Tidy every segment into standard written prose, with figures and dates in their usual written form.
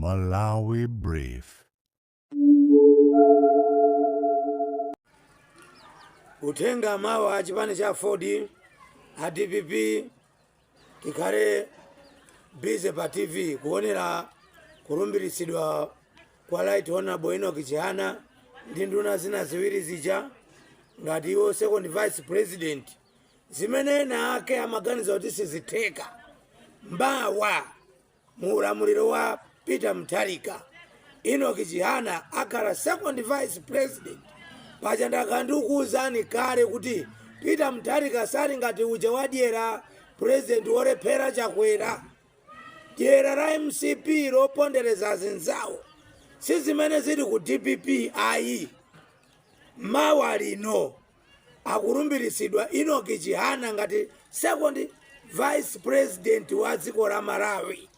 Malawi Brief. Uthenga mawa, chipani cha Aford, a DPP, tikhale busy pa TV kuonera kulumbiritsidwa kwa Right Honorable Enoch Chihana ndi nduna zina ziwiri zija ngati iwo second vice president, zimene ena ake amaganiza kuti sizitheka. Mawa mu ulamuliro wa Peter Mutharika, Enoch Chihana akhala second vice president. Paja ndakhala ndikukuwuzani kale kuti Peter Mutharika sali ngati uja wadyera, president wolephera Chakwera. Dyera la MCP lopondereza azinzawo si zimene zili ku DPP ayi. Mawa lino akulumbiritsidwa Enoch Chihana ngati second vice president wa dziko la Malawi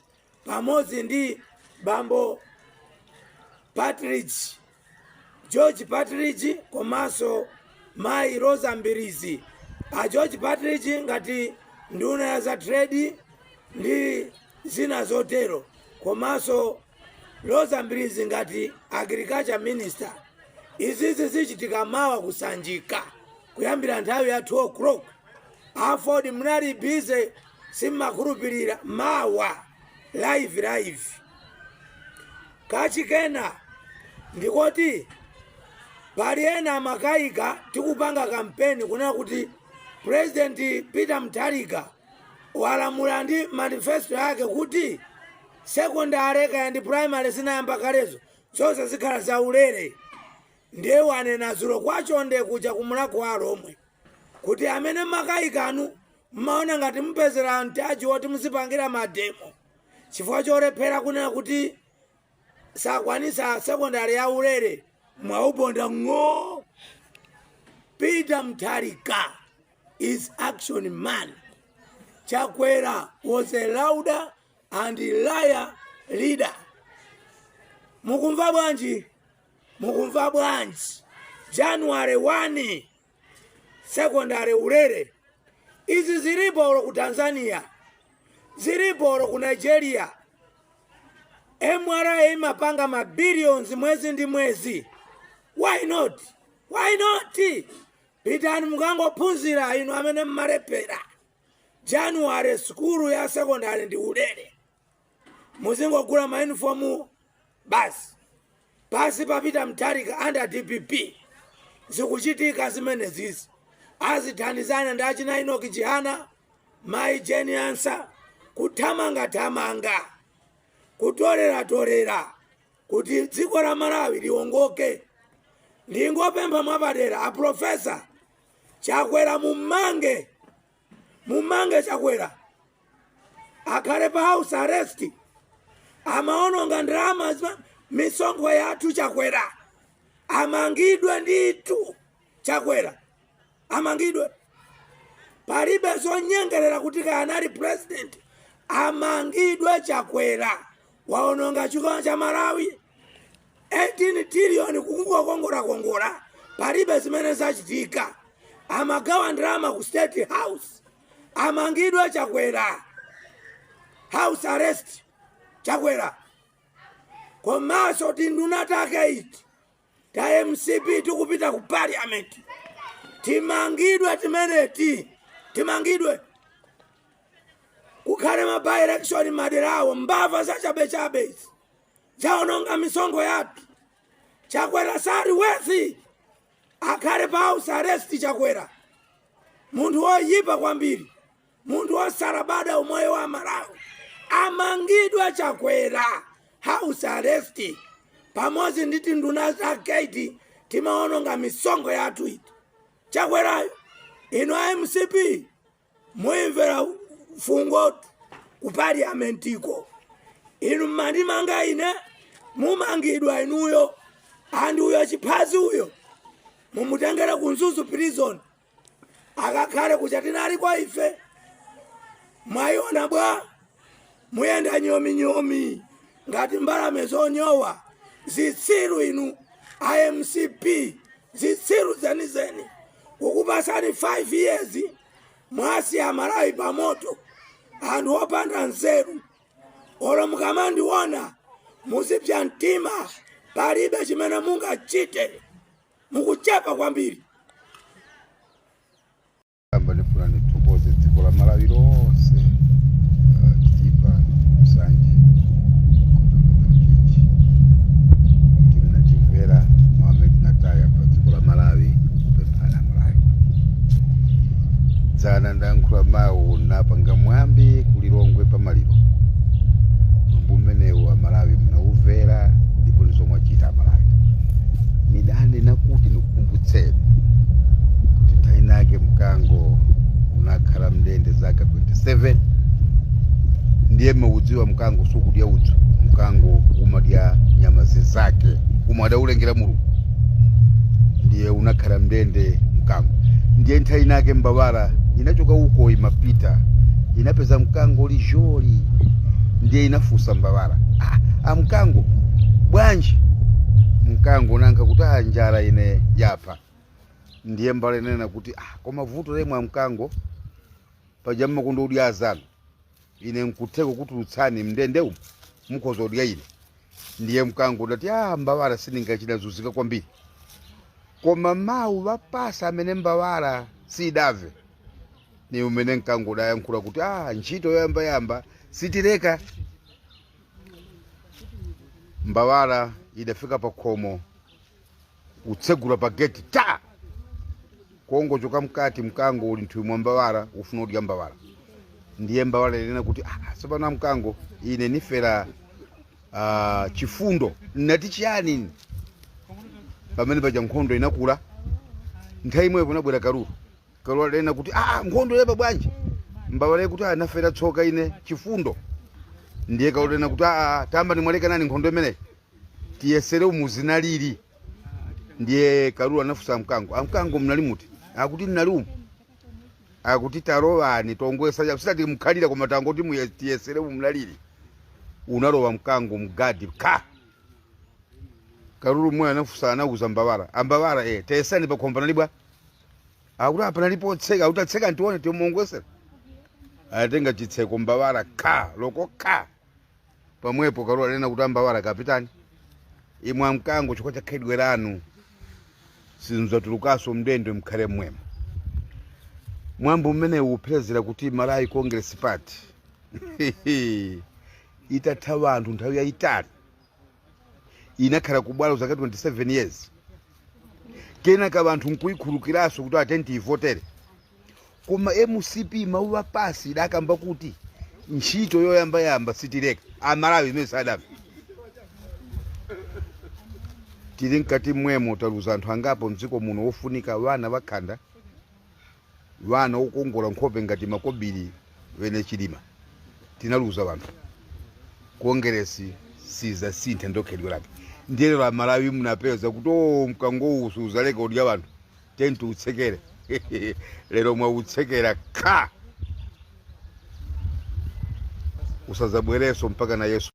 pamodzi ndi bambo Partridge, George Partridge, komanso mayi Rosa Mbirizi. A George Partridge ngati nduna ya za trade ndi zina zotero, komanso Rosa Mbirizi ngati agriculture minister. Izizi zichitika mawa kuSanjika kuyambira nthawi ya 2 o'clock. Aford munali busy, simmakhulupirira. Mawa live live. Kachikena ndikoti pali ena amakayika tikupanga kampeni kunena kuti President Peter Mutharika walamula ndi manifesto yake kuti secondary kaya ndi primary zinayamba kalezo, zonse zikhala zaulere. Ndiye wanena dzulo kwachonde kuja kumulako wa Lomwe kuti amene makayikanu mmaona ngati mupezera mtaji woti muzipangira mademo chifukwa cholephera kunena kuti sakwanisa secondary ya ulere, mwauponda ng'o. Peter Mutharika is action man. Chakwera was a louder and liar leader. Mukumva bwanji? Mukumva bwanji? January 1 secondary ulere. Izi zilipo olo ku Tanzania, zilipo olo ku Nigeria. MRA imapanga ma billions mwezi ndi mwezi. Why not? Why not? Pitani mukangophunzira inu amene mmalephera. January sukulu ya secondary ndi ulere, muzingogula mauniform basi. Pasi pa Peter Mutharika under DPP zikuchitika zimenezizi. Azithandizana ndi achina Enoch Chihana, mayi Jane Ansah, kuthamangathamanga, kutoleratolera kuti dziko la Malawi liwongoke. Ndingopempha mwapadera a Professor Chakwera, mummange, mummange Chakwera, akhale pa house arrest. Amaononga ndalama, misonkho yathu. Chakwera amangidwe ndithu. Chakwera amangidwe, palibe zonyengerera kuti kaya anali president. Amangidwe Chakwera, waononga chuma cha Malawi, 18 trillion kukungokongola-kongola, palibe zimene zachitika. Amagawa ndalama ku State House. Amangidwe Chakwera, house arrest Chakwera. Komanso tinduna take iti ta MCP tikupita ku parliament timangidwe timeneti, timangidwe, kukhale ma by election madera awo. Mbava zachabechabe izi zaononga misonkho yathu. Chakwera sali worthy, akhale pa house arrest. Chakwera munthu woyipa kwambiri, munthu wosalabada umoyo wa Malawi. Amangidwe Chakwera, house arrest, pamodzi ndi tinduna zakeiti timaononga misonkho yathu iti. Chakwerayo, inu a MCP muyimvera fungo ku parliamentiko. Inu mmandimanga ine, mumangidwa inuyo. And uyo chiphazi uyo mumutengere ku Mzuzu prison akakhale kucha tinali kwa ife. Mwayiona bwa? Muyenda nyominyomi ngati mbalame zonyowa. Zitsiru inu a MCP, zitsiru zenizeni. Kukupasani 5 years, mwasiya Malawi pamoto. Anthu opanda nzeru, olo mukamandiona Muzipsa mtima, palibe chimene mungachite, mukuchepa kwambiri. Amba ndifuna ndithokoze dziko la Malawi lonse, Chitipa, Nsanje, Mchinji, tinatimvera mawu amene tinataya pa dziko la Malawi kupemphana Malawi. Dzana ndayankhula mawu, napanga mwambi kulilongwe pamaliro. Mwambi umenewu Amalawi mnaumvera ndipo ndizomwe achita Amalawi. Nidanena kuti nikukumbutseni kuti nthawi inake mkango unakhala mndende zaka 27. Ndiye maudziwa mkango sukudya udzu, mkango umadya nyama zake umwe adaulengera Mulungu. Ndiye unakhala mndende mkango. Ndiye nthawi inake mbawala inachoka uko imapita, inapeza mkango lijoli. Ndiye inafusa mbawala, "Ah, amkango bwanji?" Mkango unankha kuti, "Ah, njala ine yapha." Ndiye mbawala inena kuti, "Ah, koma vuto lemwe amkango paja mmakonda udya azanu, ine nkutheko kutulutsani mndende umu mukhoza udya ine." Ndiye mkango udati, "Ah, mbawala, sindingachinazunzika kwambiri." Koma mawu vapasa amene mbawala sidave ni umene mkango udayankhula kuti, "Ah, ntchito yoyambayamba sitileka." Mbawala idafika pa khomo, utsegula pa geti ta, kongochoka mkati mkango uli nthuwi mwa mbawala, ufuna udya mbawala. Ndiye mbawala inena kuti, "Ah, tsopano mkango ine nifera chifundo, nnati chiyani?" Pamene paja nkhondo inakula. Nthawi imwepo inabwera kalulu. Kalulu adanena kuti, "Ah, nkhondo yapa bwanji?" Mbawala kuti, "Ah, nafera tsoka ine chifundo." Ndiye kalulu adanena kuti, "Ah, tamba nimwalekanani nkhondo imeneyi, tiyesere umuzinalili." Ndiye kalulu anafusa mkango, "Amkango, mnali muti?" Akuti, "Mnali umu." Akuti, "Talowani tongwesa, sitati mkhalira koma tangoti tiyesere umnalili." Unalowa mkango mgadi ka. Kalulu mwe anafusa, anauza mbawala, "Ambawala, tayesani pakhomo panalibwa?" Akuti, "Apa nalipo tseka." Akuti, "Atseka ntione timongwesera." Anatenga chitseko mbawala ka loko ka. Pamwepo kalulu anena kuti, "Ambawala, kapitani imwe amkango, chifukwa cha khedwe lanu sinzatulukaso mndende, mkhale mmwemo." Mwambo mmene upezera kuti Malawi Congress Party itatha anthu nthawi yayitali, inakhala kubwalo zaka 27 years, kenaka anthu nkuyikhulukiraso kuti atenti ivotere. Koma MCP mawu apasi idakamba kuti ntchito yoyambayamba sitileka. Amalawi imene sadamve. Tili mkati mwemo taluza anthu angapo mdziko muno wofunika, wana wakhanda, wana wokongola nkhope ngati makobiri wene Chilima. Tinaluza wanthu. Kongeresi sizasintha ndokhedwe lake. Ndiye lero Amalawi munapeza kuti o mkangowu suzaleka udya wanthu, tenti utsekere. Lero mwautsekera kha, usazabwereso mpaka na Yesu.